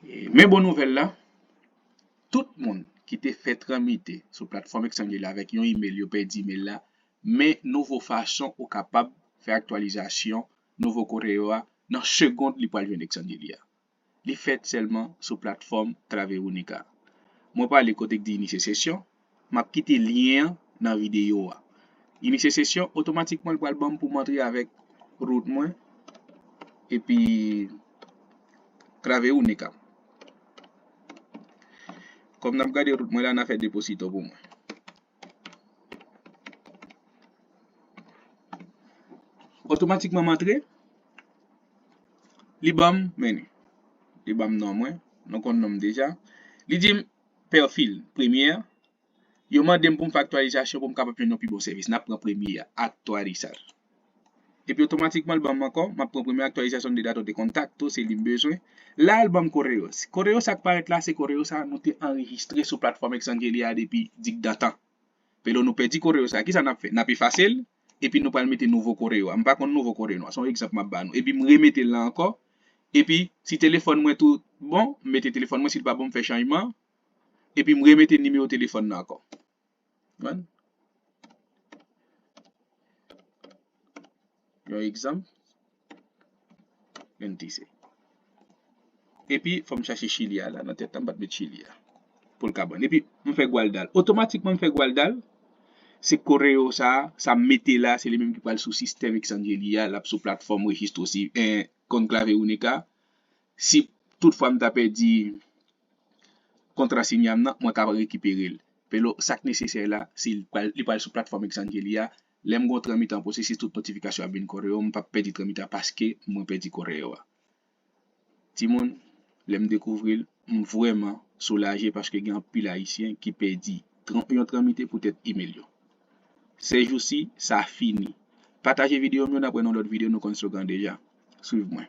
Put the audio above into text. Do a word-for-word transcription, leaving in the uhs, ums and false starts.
Men bon nouvèl la, tout moun ki te fè tranmite sou platfòm Exchanger la avèk yon email, yo pèdi email la, men nouvo fason ou kapab fè aktyalizasyon nouvo Correo a nan segond li pral jwenn Exchanger li a. Li fèt sèlman sou platfòm Trave Unica. Mwen prale kote k di inisye sesyon, m ap kite lyen an nan videyo a. Inisye sesyon, otomatikman l pral ban m pou m antre avèk root mwen epi Trave Unica. Kòm n ap gade root mwen la, n a fè deposito pou mwen. Otomatikman m antre, li ban m meni. Li ban m non mwen, nou konn non m deja. Li di m pèfil premye, yo mande m pou m fè aktyalizasyon pou m kapab jwenn yon pi bon sèvis. N ap pran premye a, aktualizar. Epi otomatikman l ban m ankò, m ap pran premye aktyalizasyon de datos de contacto, se li m bezwen. La l ban m Correo. Correo sa k parèt la, se Correo sa nou te anrejistre sou platfòm Exchanger li a depi digdantan. Pelo nou pèdi Correo sa, kisa n ap fè? N ap efase l, epi nou pral mete nouvo Correo a. M pa konn nouvo Correo nou an, se yon egzanp m ap ba nou. Epi m remete l la ankò, epi si telefòn mwen tout bon, m mete telefòn mwen, si l pa bon, m fè chanjman, epi m remete nimewo telefòn nan ankò. Yon egzanp, N T C. Epi, fò m chache Chili a la, nan tèt la, m pa t met Chili a. Pou l ka bon. Epi, m fè Gwaldal. Otomatikman, m fè Gwaldal. Se Correo sa, sa m mete la, se li menm ki pral sou sistèm Exchanger li a, l ap sou platfòm rejistre osi, eh, Conclave Unica. Si toutfwa m ta pèdi kontra Signam nan, mwen ka rekipere l. Pelo, sa k nesesè la, se li pral, li pral sou platfòm Exchanger li a. Lè m gen yon tranmit an pwosesis, tout notifikasyon ap vin Correo, m p ap pèdi tranmit la paske mwen pèdi Correo a. Timoun, lè m dekouvri l, m vrèman soulaje paske gen anpil Ayisyen ki pèdi tran-, yon tranmite poutèt email yo. Sèjousi, sa fini. Pataje videyo m yo, n ap wè nan lòt videyo, nou konn slogan deja. Swiv mwen.